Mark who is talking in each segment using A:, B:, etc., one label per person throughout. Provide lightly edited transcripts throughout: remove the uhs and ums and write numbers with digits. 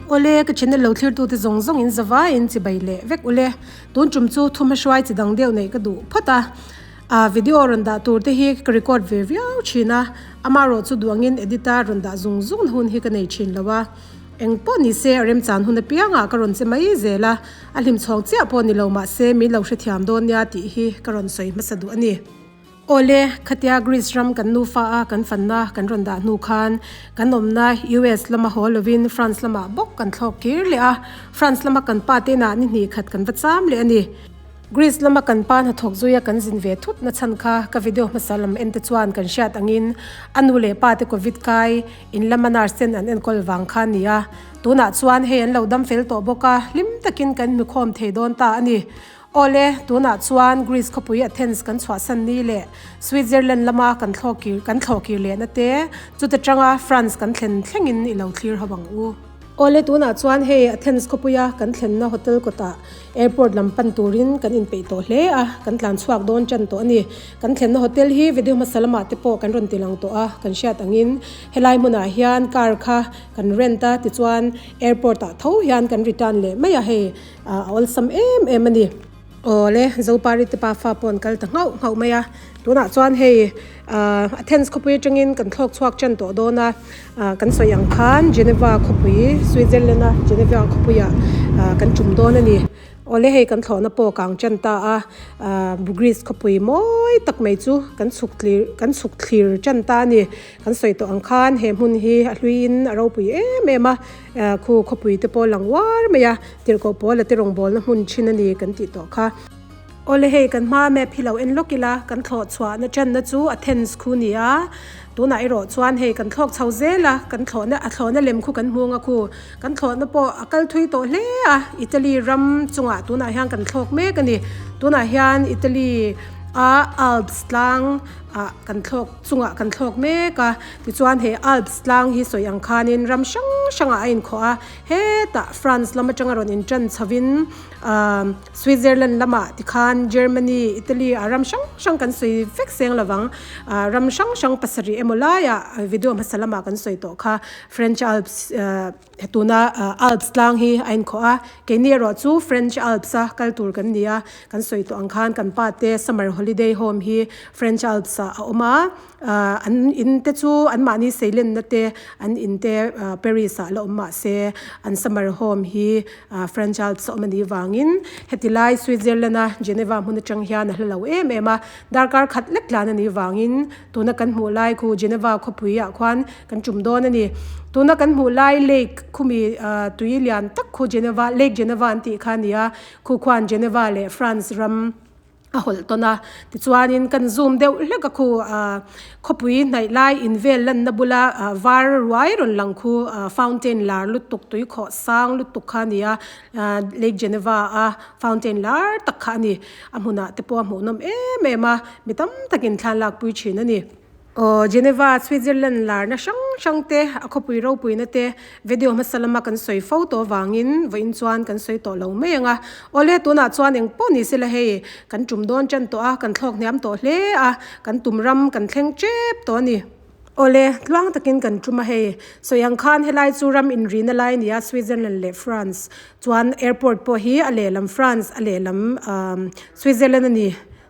A: Awle, ka channel lo thlirtute zawng zawng in zavaiin chibai leh vek ule. Tun tum chu thuma hruai chi dang deuh neih ka duh phawt a. A video rawn dah tur te hi ka record ve viau thin a, amaherawh chu duangin edit a rawn dah zung zung hun hi ka nei thin lo a. Eng pawh ni se a remchan hun apiangah ka rawn che mai zel a, a hlimchhawng chiah pawh ni lo mahse min lo hrethiam dawn nia tih hi ka rawn sawi hmasa duh a ni. Awle, khatia Greece ram kan nufa a kan fanna kan rawn dah hnu khan kan awmna US lama haw lovin France lamah bawk kan thlawk kir leh a, France lama kan pa te inah ni hnih khat kan va cham leh a ni. Greece lama kan pa hnathawk zuia kan zin ve thut na chhan kha ka video hmasa lam en te chuan kan hriat angin a nu leh pa te Covid kai in lama nurse ten an enkawl vang kha a ni a, tunah chuan hei an lo dam fel tawh bawk a, hlim takin kan hmukhawm thei dawn ta a ni. Awle, tunah chuan Greece khawpui Athens kan chhuahsan ni leh Switzerland lama kan thlawkir kan thlawhkir lehna te, chuta tanga France kan thlen thlengin i lo thlir ho ang u. Awle, tunah chuan hei Athens khawpuia kan thlenna hotel kawtah airport lam pan turin kan inpeih tawh hle a, kan tlan chhuak dawn tan tawh a ni. Kan thlenna hotel hi video hmasa lamah te pawh kan rawn ti lang tawh a, kan hriat angin helai hmunah hian car kha kan rent a, tichuan airport ah tho hian kan return leh mai a hei. A awlsam em em a ni. Awle, Zopari te pafa pawh an kal ta nghauh nghauh mai a. Tunah chuan hei Athens khawpui atangin kan thlawk chhuak tan tawh dawn a. Kan sawi ang khan Geneva khawpui, Switzerland a Geneva khawpuiah kan tum dawn a ni. Awle, hei kan thlawhna pawh kang tan ta a. Greece khawpui mawi tak mai chu kan chhuk tlir kan chhuk thlir tan ta a ni. Kan sawi tawh ang khan he hmun hi a hluiin a ropui em em a. Khu khawpui te pawh lang uar mai a, tirhkoh pawl a te rawngbawlna hmun thin a ni kan tih tawh kha. Awle hei kan hma map hi lo en lawk ila, kan thlawh chhuahna channa chu Athens khu ni a, tunah erawh chuan hei kan thlawk chho zel a, kan thlawhna a thlawhna lem khu kan hmung a khu, kan thlawhna pawh a kal thui tawh hle a, Italy ram chungah tunah hian kan thlawk mek a ni, tunah hian Italy a Alps tlang ah kan thlawk chungah kan thlawk mek a. Tichuan he Alps tlang hi sawi ang khanin ram hrang hrangah a inkhawh a, hetah France lam atanga rawn intan chhovin ahh Switzerland lamah tikhan Germany, Italy ah ram hrang hrang kan sawi vek seng lovang. Ahh ram hrang hrang pasarih emaw laiah video hmasa lamah kan sawi tawh kha French Alps ahh tuna Alps tlang hi a inkhawh a, keini erawh chu French Alps a kal tur kan ni a, kan sawi tawh ang khan kan pa te summer holiday home hi French Alps ah a awm a. Ahh an in te chu an mahni seilenna te an in te ah Paris ah la awm mah se an summer home hi ah French Alps a awm anih vangin heti lai Switzerland a Geneva hmun atang hian a hla lo em em a darkar khat lek tlan anih vangin tuna kan hmuh lai khu Geneva khawpui ah khuan kan tum dawn a ni tuna kan hmuh lai lake khumi ah tui lian tak khu Geneva lake Geneva an tih kha a ni a khu khuan Geneva leh France ram. a hawlh tawn a tichuanin kan zoom deuh hlek a khu ah khawpui hnaih lai in vel lanna bula ah var ruai rawn lang khu ah fountain lar lutuk tui khawh sang lutuk kha a ni a ah lake Geneva a fountain lar tak kha a ni a hmunah te pawh a hmuh nawm em em a mi tam takin thla an lakpui thin a ni. Aw Geneva, Switzerland larna hrang hrang te, a khawpui ropuina te video hmasa lama kan sawi fo tawh avangin vawiin chuan kan sawi tawh lo mai ang a. Awle tunah chuan eng pawh ni sela hei kan tum dawn tan tawh a, kan thlawk hniam tawh hle a, kan tum ram kan thleng tep tawh a ni. Awle tluang takin kan tum a hei, sawi ang khan helai chu ram inrina lai a ni a, Switzerland leh France chuan airport pawh hi a lehlam France a lehlam Switzerland a ni.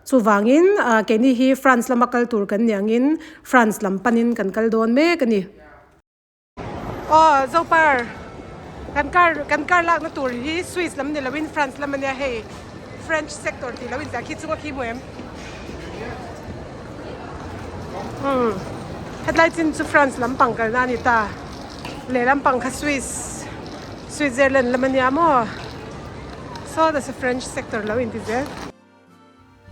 A: Chuvangin keini hi France lama kal tur kan ni angin France lam panin kan kal dawn mek a ni. Aw Zopar kan car kan car lakna tur hi Swiss lam ni loin France lam ania hei French sector tih lo inziah khi chunga khi hmu em? Umm hetlai chin chu France lampang kalna a ni ta lehlam pang kha Swiss Switzerland lam ania maw saw that's a French sector lo inti zel.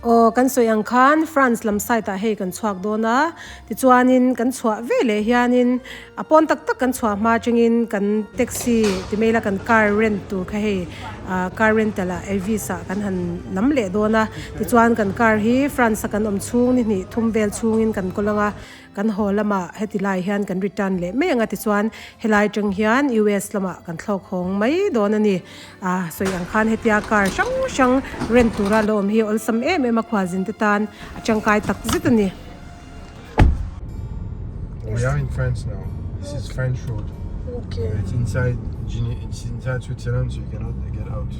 A: Aw kan sawi ang khan France lam side ah hei kan chhuak dawn a tichuanin kan chhuah ve leh hianin a pawn tak tak kan chhuah hma atangin kan taxi ti mai ila kan car rent tur kha hei ah car rental ah Avis ah kan han lam leh dawn a tichuan kan car hi France a kan awm chhung ni hnih thum vel chhungin kan kawl ang a. Kan haw lamah heti lai hian kan return leh mai ang a tichuan helai atang hian US lamah kan thlawk hawng mai dawn a ni. Ah sawi ang khan hetia car hrang hrang rent tura lo awm hi awlsam em em a khualzin te tan a tangkai tak zet a ni.
B: We are in France now. This is French road.
A: Okay.
B: It's inside Gene it's inside Switzerland so you cannot get out.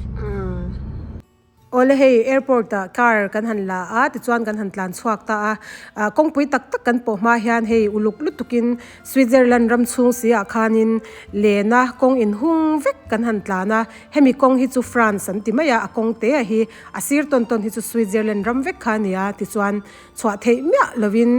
A: Awle hei airport ah car kan han la a tichuan kan han tlan chhuak ta a ah kawngpui tak tak kan pawh hma hian hei uluk lutuk in Switzerland ram chhung si ah khanin len a kawng inhung vek kan han tlan a hemi kawng hi chu France an ti mai a a kawng te a hi a sir tawn tawn hi chu Switzerland ram vek kha a ni a tichuan Chhuah theih miah lovin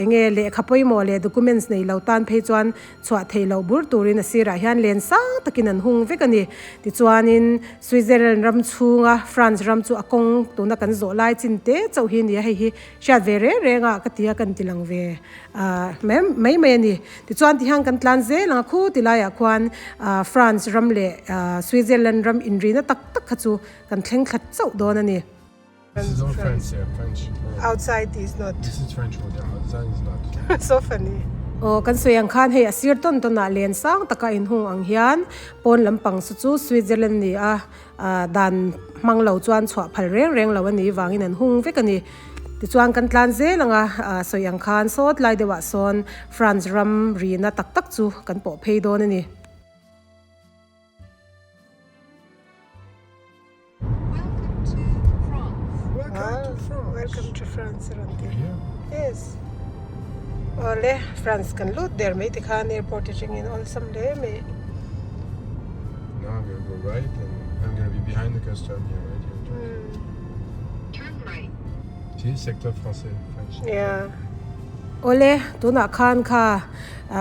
A: eng nge lehkha pawimawh leh documents nei lo tan phei chuan chhuah theih loh bur turin a sirah hian len sang takin an hung vek a ni. Tichuanin Switzerland ram chhunga France ram chu a kawng tuna kan zawh lai chin te chauh hi a ni a, hei hi hriat ve reng reng a ka ti a, kan ti lang ve mai mai a ni. Tichuan tihian kan tlan zel ang a, khu ti laiah khuan France ram leh Switzerland ram inrina tak tak kha chu kan thleng thla chauh dawn a ni.
B: This is all French here, French.
A: Outside is not.
B: This is French road, yeah, outside is not.
A: So funny. Aw kan sawi ang khan hei a sir tawn tawn ah len sang taka inhung ang hian pawn lampang saw chu Switzerland ni a ah dan hmang lo chuan chhuah phal reng reng lo a nih vangin an hung vek a ni. Tichuan kan tlan zel ang a ah sawi ang khan sawt lai deuh ah sawn France ram rina tak tak chu kan pawh phei dawn a ni.
C: Welcome to France.
B: Welcome to France.
A: Welcome to France rawn ti.
B: Here.
A: Yes. Awle France kan lut der mai tikhan airport atangin awlsam hle mai.
B: Now I'm gonna go right and I'm gonna be behind the custom here, right here.
C: Turn right.
B: See, secteur français, French.
A: Yeah. Awle, tunah khan kha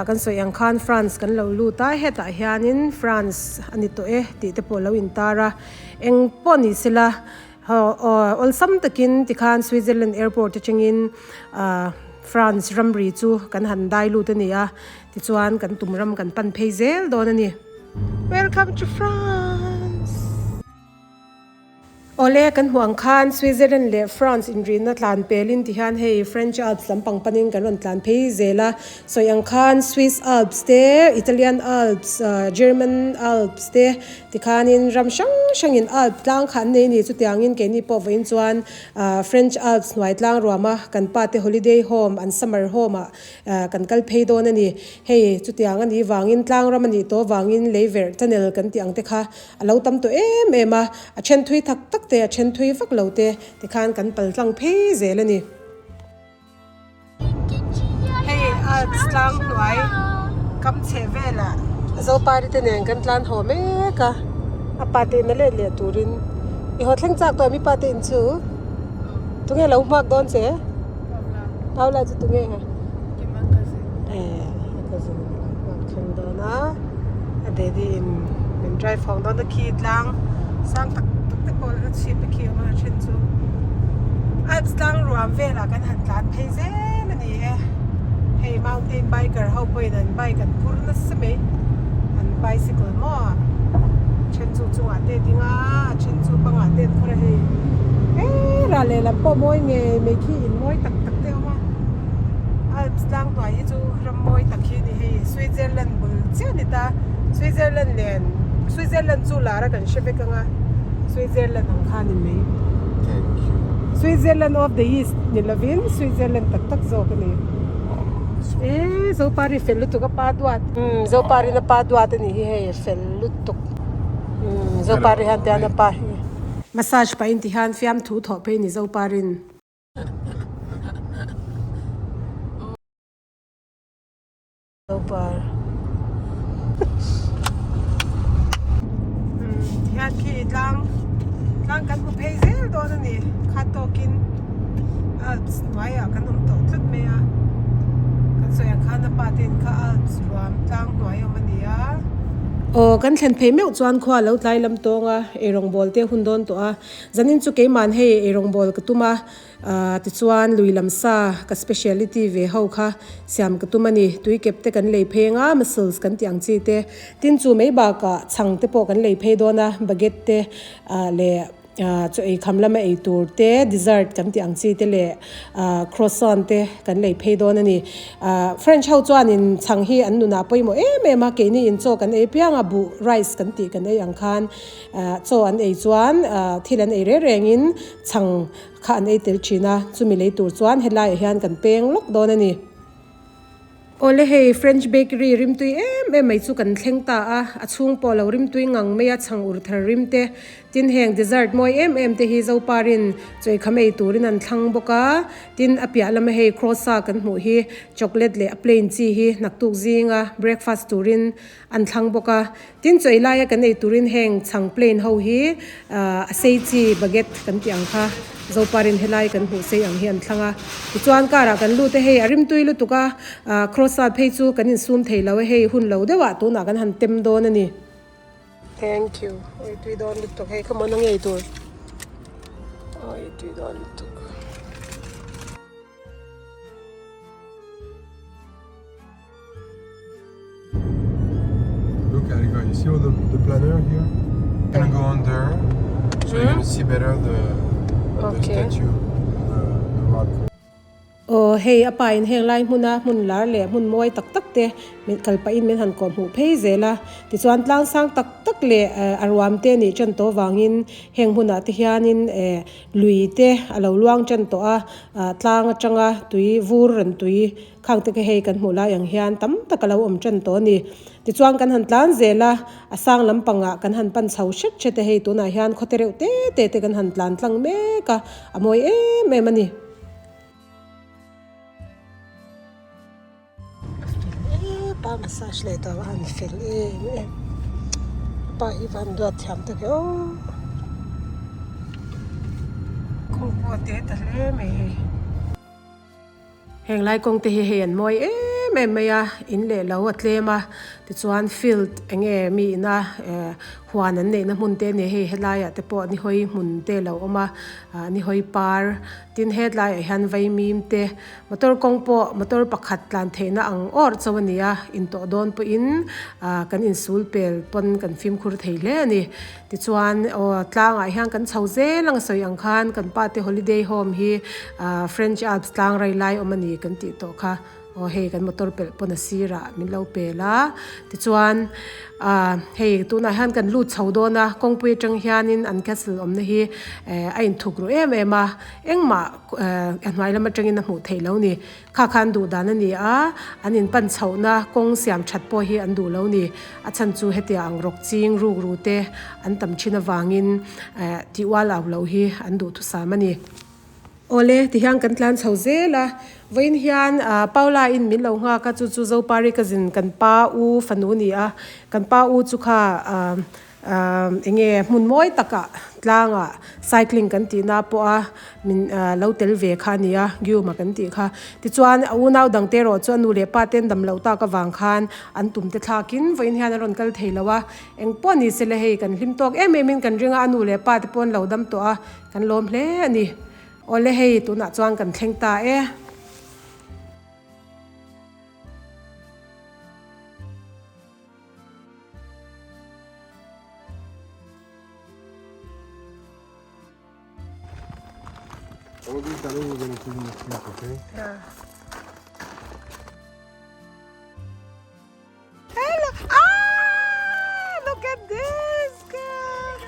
A: kan sawi ang khan France kan lo lut a, hetah hianin France a ni tawh e tih te pawh lo intar a, eng pawh ni sela awlsam takin tikhan Switzerland airport atangin France ramri chu kan han dai lut a ni a, tichuan kan tum ram kan pan phei zel dawn a ni. Welcome to France! Awle, kan hmuh ang khan Switzerland leh France inrihna tlan pelin ti hian hei French Alps lampang panin kan rawn tlan phei zel a. Sawi ang khan Swiss Alps te, Italian Alps, German Alps te tikhanin ram hrang hrangin Alp tlang kha an nei a ni. Chutiangin keini pawh vawiin chuan French Alps hnuai tlang ruama kan pate holiday home, an summer home ah kan kal phei dawn a ni. Hei chutiang a nih vangin tlang ram a nih tawh vangin leiverh tunnel kan tih ang te kha A lo tam tawh em em a, a then thui tak tak te, a then thui vak lo te tikhan kan pal tlang phei zel a ni. Hei Alps tlang hnuai kam chhe velah Zopari te nen kan tlan haw mek a, a pa te in a let leh turin i haw thleng chak tawh a mi pa te in chu tunge lo hmuak dawn che? Paula chu tunge? Eh a cousin a lo hmuak thleng dawn a. A daddy in min drive ho dawn a khi tlang sang tak tak te pawh a chhip a khi a awm a a then chu Alps tlang ruam velah kan han tlan phei zel a ni e hei mountain biker ho pawhin an bike an phur nasa mai an bicycle maw then chu chungah te a ding a a then chu bangah te an phur a hei he rah lehlam pawh mawi ngei mai khi in mawi tak tak te a awm a Alps tlang hnuai hi chu ram mawi tak hi a ni hei Switzerland bul chiah a ni ta Switzerland nen Switzerland chu lar a kan hre vek ang a Switzerland ang kha a ni mai Switzerland of the east ni lovin Switzerland tak tak zawk a ni e Zopari fel lutuk a pa duat umm Zopari na pa duat a nih hi hei a fel lutuk umm Zopari hian tian a pa hi massage pahin ti hian fiamthu thawh phei a ni Zoparin. Tihian khi tlang tlang kan hmu phei zel dawn a ni kha tawkin Alps hnuaiah kan awm tawh tlat mai a kan sawi ang khan a pa te in kha Alps ruam tlang hnuai awm a ni a. Aw kan thlen phei meuh chuan khua a lo tlai lam tawng a eirawngbawl te a hun dawn tawh a zanin chu keimahn hei eirawngbawl ka tum a. Ahh tichuan lui lam sa ka speciality ve ho kha siam ka tum a ni. Tui kep te kan lei phei anga mussels kan tih ang chi te. Tin chu mai bakah chhang te pawh kan lei phei dawn a, baguette te ah leh ah chaw ei kham lama ei tur te, dessert kan tih ang chi te leh ah croissant te kan lei phei dawn a ni. Ah French ho chuanin chhang hi an nunah pawimawh em em a, keini in chaw kan ei piang a, buh rice kan tih kan ei ang khan ah chaw an ei chuan ah thil an ei reng rengin chhang kha an ei tel thin a, chumi lei tur chuan helaiah hian kan peng lawk dawn a ni. Awle hei French bakery rimtui em em mai chu kan thleng ta a, a chhung pawh lo rimtui ngang mai a chhang ur thar rim te, tin heng dessert mawi em em te hi Zoparin chawihkham ei turin an thlang bawk a, tin a piah lama hei croissant kan hmuh hi chocolate leh a plain chi hi naktuk zinga breakfast turin an thlang bawk a, tin chawi laia kan ei turin heng chhang plain ho hi a sei chi baguette kan tih ang kha Zoparin helai kan hmuh sei ang hi an thlang a, tichuan car ah kan lut a hei a rimtui lutuk a, croissant phei chu kan insum thei lo a hei hun lo deuh ah tunah kan han tem dawn a ni. Thank you oi tui dawn lutuk hei come on a ngei tur oi tui dawn lutuk.
B: Look Erika, you see all the, the planner here? Gonna go under, so you're gonna see better the, the
A: Okay.
B: statue, the, the rock.
A: Aw hei a pa in heng lai hmuna hmun lar leh hmun mawi tak tak te min kal pah in min han kawh hmuh phei zel a tichuan tlang sang tak tak leh a ruam te nih tan tawh vangin heng hmunah te hianin eh lui te a lo luang tan tawh a ah tlang atanga tui vur rawn tui Khang te kha hei kan hmuh lai ang hian tam tak a lo awm tan tawh a ni. Tichuan kan han tlan zel a, a sang lampangah kan han pan chho hret hret a hei tunah hian khawte reuh te te te kan han tlan tlang mek a, a mawi em em a ni. A fel e, pa massage leh tawh a han fel em em. Pa hi va han duat thiam tak e aw. Kawng pawh a te ta hle mai hei. Heng lai kawng te hi hei an mawi em em mai a, in leh lo a tlem a, tichuan field eng nge mi ina eh huan an neihna hmun te a ni hei helaiah te pawh nihawi hmun te a lo awm a, ah nihawi par tin hetlaiah hian vaimim te motor kawng pawh motor pakhat tlan theihna ang awrh chauh a ni a, intawh dawn pawhin ah kan insul pel pawn kan fimkhur thei hle a ni. Tichuan aw tlangah hian kan chho zel ang sawi ang khan kan pa te holiday home hi ah French Alps tlang rai lai awm a ni kan tih tawh kha aw hei kan motor pelh pawn a sirah min lo pel a tichuan ah hei tunah hian kan lut chho dawn a kawngpui atang hianin an castle awmna hi eh a inthuk ru em em a engmah eh a hnuai lam atangin a hmuh theih lo ni. Kha khan duh dan a ni a, an in pan chhohna kawng siam that pawh hi an duh lo ni. A chhan chu hetia ang rawk ching ruk ru te an tam thin avangin eh tih ual au loh hi an duh thusam a ni. Awle, tihian kan tlan chho zel a, vawiin hian ah Paula in min lo nghak a, chu chu Zopari cousin kan pa u fanu ni a, kan pa u chu kha ah Eng nge hmun mawi takah tlangah cycling kan tih na pawh a min lo tel ve kha a ni a, Gyuma kan tih kha. Tichuan a unau dangte erawh chu a nu leh pa ten dam loh tak avang khan an tum te thlakin vawiin hian a rawn kal thei lo a. Eng pawh ni se le hei kan hlim tawk em em in kan ring a, a nu leh pa te pawh an lo dam tawh a, kan lawm hle a ni. Awle hei tunah chuan kan thleng ta e.
B: All these are we're gonna put in the fridge, okay?
A: Yeah. Hello! Ah! Look at this! Girl.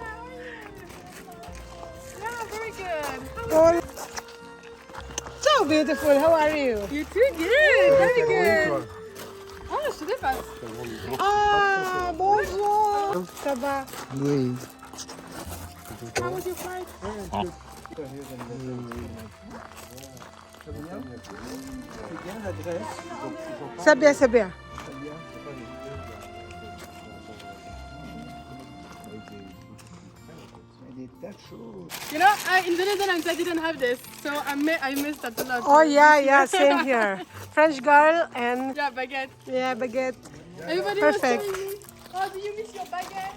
D: Yeah, very good.
A: Oh. So beautiful. How are you?
D: You too good. Very good. Oh, je te dépasse.
A: Ah, bonjour. Ça va?
B: Oui.
D: How was your flight?
A: C'est bien, c'est bien.
D: You know, I, in the Netherlands I didn't have this, so I, mi I missed that a lot.
A: Oh yeah, yeah, same here. French girl and
D: Yeah, baguette.
A: yeah, baguette.
D: Everybody
A: Perfect.
D: was telling me, oh, do you miss your baguette?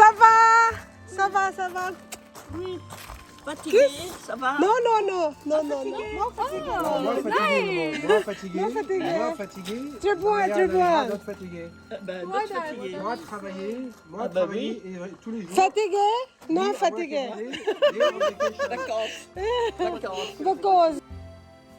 A: Ça va? Ça va, ça va.
E: Fatigué, ça va
A: Non, non, non, non, non, non. Non fatigué.
B: Moins fatigué, moins fatigué,
A: Moins fatigué.
B: moins fatigué.
A: Tu bois,
B: Regarde,
A: tu bois.
B: regarde, D'autres fatigués.
E: Ben, d'autres fatigués.
B: Moins travaillé, moins
E: Ah bah
B: travaillé et tous les jours.
A: Fatigué? Non
B: Moins
A: fatigué.
B: fatigué, et en vacation.
E: Vacances. Vacances.
A: Because.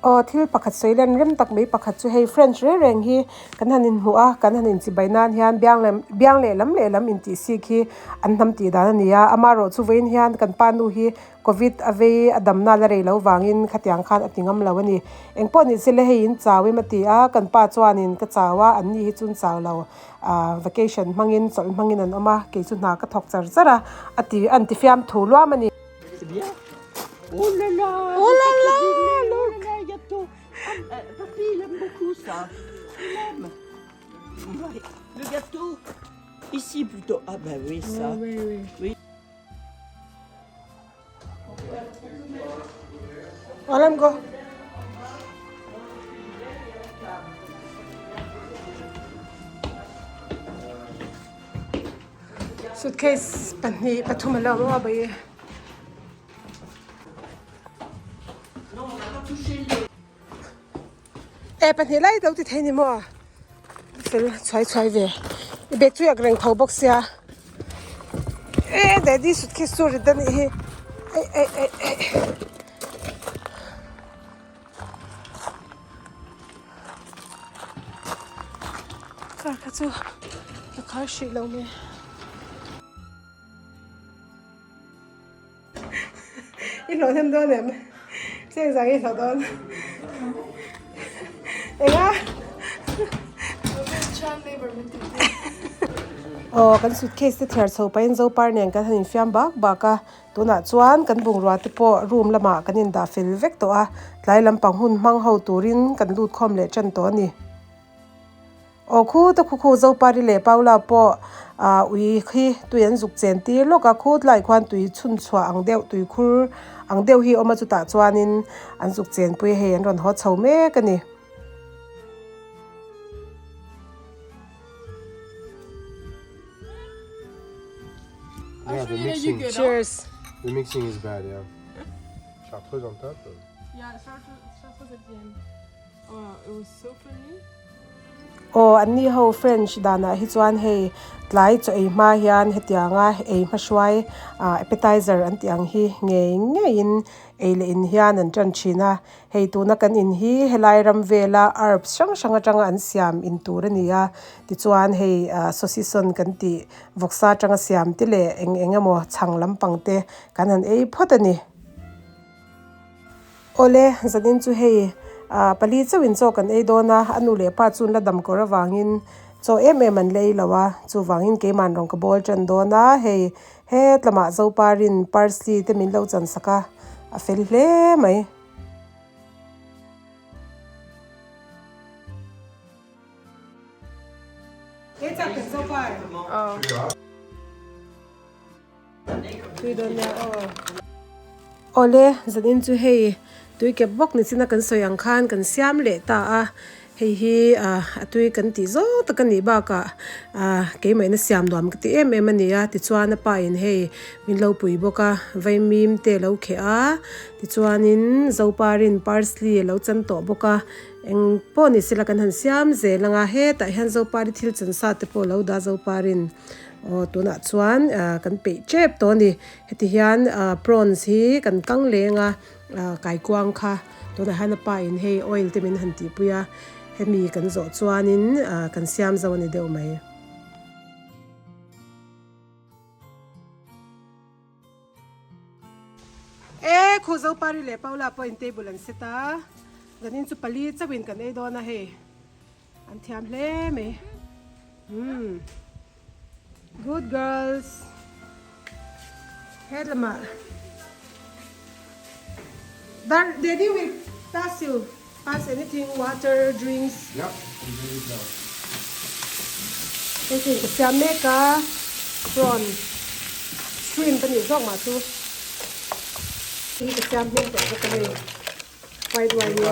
A: Aw thil pakhat sawi len rem tak mai pakhat chu hei French reng reng hi kan han inhmuh a kan han inchibai nan hian biang leh biang leh lam leh lam intih sik hi an hnam tih dan a ni a amaherawh chu vawiin hian kan pa nu hi covid a vei a damna la rei lo vangin khatiang khan a ti ngam lo a ni engpawh ni se le hei in chau em a ti a kan pa chuanin ka chau a an ni hi chu an chau lo ah vacation hmangin chawlh hmangin an awm a kei chu hna ka thawk char char a a ti an ti fiamthu luam a ni.
E: C'est bien. Oh là là
A: Oh là là,
E: Oh là là, gâteau. Ah, papy, il aime beaucoup ça. Il aime. Ouais. Le gâteau, ici plutôt. Ah ben oui, ça.
D: Oui, oui.
E: Oui.
A: Alam go. Suitcase pahnih pathum a lo awm a bai. E pahnih lai lo ti thei ni maw fel chhuai chhuai ve i bag chu yak reng tho bawk sia e daddy suitcase chu rit a nih hi ei ei ei ei. Car kha chu ka khar hrih lo mai. I hlawh hnem dawn em? Cheng zang i hlawh dawn. Enga? Aw kan suitcase te thiar chho pahin Zopar nen kan han infiam bak bak a. Tunah chuan kan bungrua te pawh room lamah kan indah fel vek tawh a, tlai lampang hun hmang ho turin kan lut khawm leh tan tawh a ni. Aw khu te khu khu Zopari leh Paula pawh ah ui khi tui an zuk chen tir lawk a, khu tlai khuan tui chhun chhuah ang deuh tui khur ang deuh hi a awm a chutah chuanin an zuk chen pui a hei an rawn haw chho mek a ni.
B: Yeah, the mixing.
A: Cheers.
B: The mixing is bad, yeah. Chartreuse on top.
D: Yeah, chartreuse at the end. Oh, it was so funny.
A: Aw, an ni ho French danah hi chuan hei tlai chaw ei hma hian hetianga ei hmahruai ah appetizer an tih ang hi ngei ngeiin ei leh in hian an tan thin a. Hei tuna kan in hi helai ram vela herbs hrang hrang atanga an siam in tur a ni a, tichuan hei ah saucisson kan tih vawksa atanga siam te leh eng eng emaw chhang lampang te kan han ei phawt a ni. Awle, zanin chu hei ah pali chauh in chaw kan ei dawn a, a nu leh pa chu an la dam kawr avangin chaw em em an la ei lo a, chuvangin keimah rawng ka bawl tan dawn a, hei hetlamah Zoparin parsley te min lo chan sak a, a fel hle mai. Awle, zanin chu hei tui kep bawk ni china kan sawi ang khan kan siam leh ta a, hei hi a tui kan tih zawng tak a nih bakah keimahina siam nuam ka ti em em a ni a, tichuan a pa in hei min lo pui bawk a, vaimim te a lo kheh a, tichuanin zoparin parsley a lo chan tawh bawk a, eng pawh ni sela kan han siam zel ang a, hetah hian zopari thil chan sa te pawh a lo dah zoparin aw tunah chuan kan peih tep tawh a ni, heti hian prawns hi kan kang leng a. Kaikuang kha tunah hian a pa in hei oil te min han tihpui a, hemi kan zawh chuanin kan siam zo a ni deuh mai. E khu Zopari leh Paula pawh in table an set a, zanin chu pali chauhin kan ei dawn a hei an thiam hle mai. Umm good girls hetlama dar daddy will pass you pass anything water drinks
B: Yeah, I'm doing it now.
A: Hei chu ka siam mek a prawn shrimp a nih zawk mah chu hi ka siam hmel tawh bawk a hei white wine hi.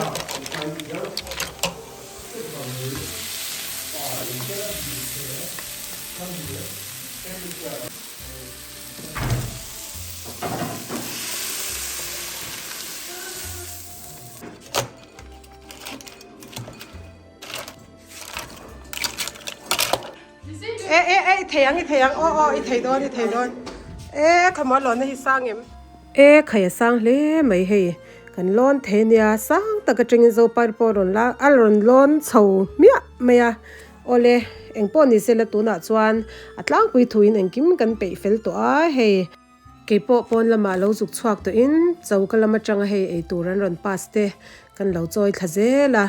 A: E e e i thei ang i thei ang aw aw i thei dawn i thei dawn e khawmuan lawnna hi sang em? E khai a sang hle mai hei. Kan lawn thei ania sang tak atangin Zopari pawh a rawn la a rawn lawn chho hmiah mai a. Awle eng pawh ni sela tunah chuan a tlangpui thuin engkim kan peih fel tawh a hei. Keipawh pawn lamah lo zuk chhuak tawhin choka lam atanga hei eitur an rawn pass te kan lo chawi thla zel a.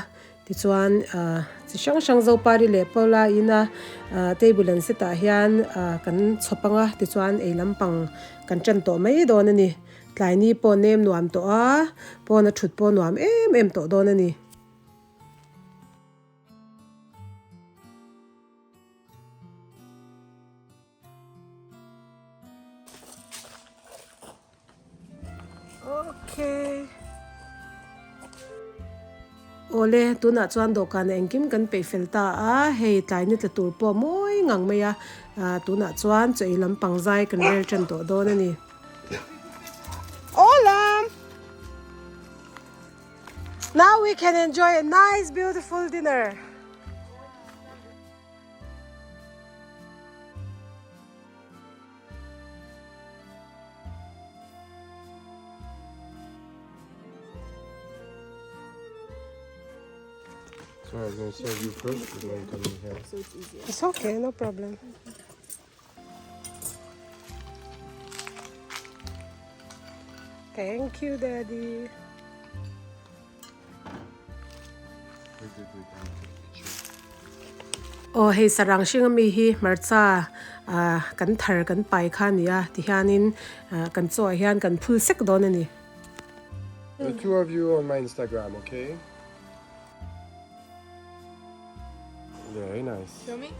A: Tichuan ahh chi hrang hrang Zopari leh Paula ina ahh table an set ah hian ahh kan chhawp ang a tichuan ei lampang kan tan tawh mai dawn a ni. Tlai ni pawh nem nuam tawh a, pawn a thut pawh nuam em em tawh dawn a ni. Okay. Awle, tunah chuan dawhkanah engkim kan peih fel ta a, hei tlai ni tla tur pawh mawi ngang mai a, ah tunah chuan chaw ei lampang zai kan rel tan tawh dawn a ni. Hola! Now we can enjoy a nice beautiful dinner.
B: Sorry, I was gonna serve you first before you come in here.
D: So it's easier.
A: It's okay, no problem. Thank you, Daddy. Aw hei sarang hring ami hi hmarcha ah kan thar kan pai kha a ni a tihianin ah kan chaw ah hian kan phul sek dawn a ni.
B: The two of you on my Instagram, okay? Very nice.
D: Show me.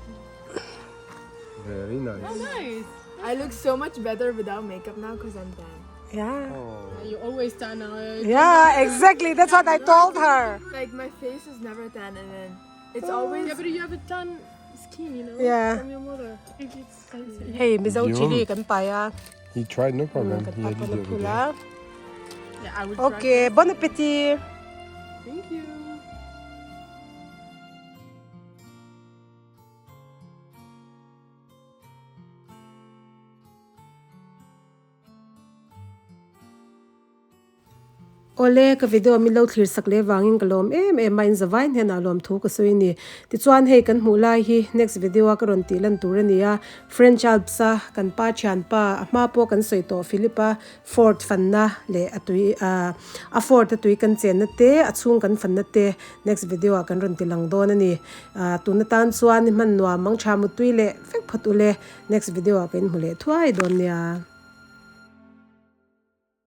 B: Very nice.
D: Oh, nice. I look so much better without makeup now because I'm tan.
A: Yeah.
B: Oh.
D: You always tan now.
A: Yeah, exactly. That's what I told her.
F: Like my face is never tan, and then it's always
D: Yeah, but you have a tan skin, you know?
A: Yeah.
D: From your mother. It's fancy.
A: Hei, Mizo chili kan pai a.
B: He tried, no problem.
A: Kan
B: He had
A: pa
B: it
A: pawn
B: the
A: a
B: other
A: phul
B: day.
A: a.
D: Yeah, I would try.
A: Okay, bon appetit.
D: Thank you.
A: Awle, ka video min lo thlir sak leh vangin ka lawm em em a, inzavai hnenah lawmthu ka sawi a ni. Tichuan hei kan hmuh lai hi next video a ka rawn tih lan tur a ni a, French Alps a kan pa thianpa a hma pawh kan sawi tawh Philip a Fort fanna leh a tui ah a fort a tui kan chenna te a chhung kan fanna te next video ah kan rawn ti lang dawn a ni. Ah tun atan chuan i hman nuam mang tha mutui leh vek phawt ule next video ah ka inhmu leh thuai dawn nia.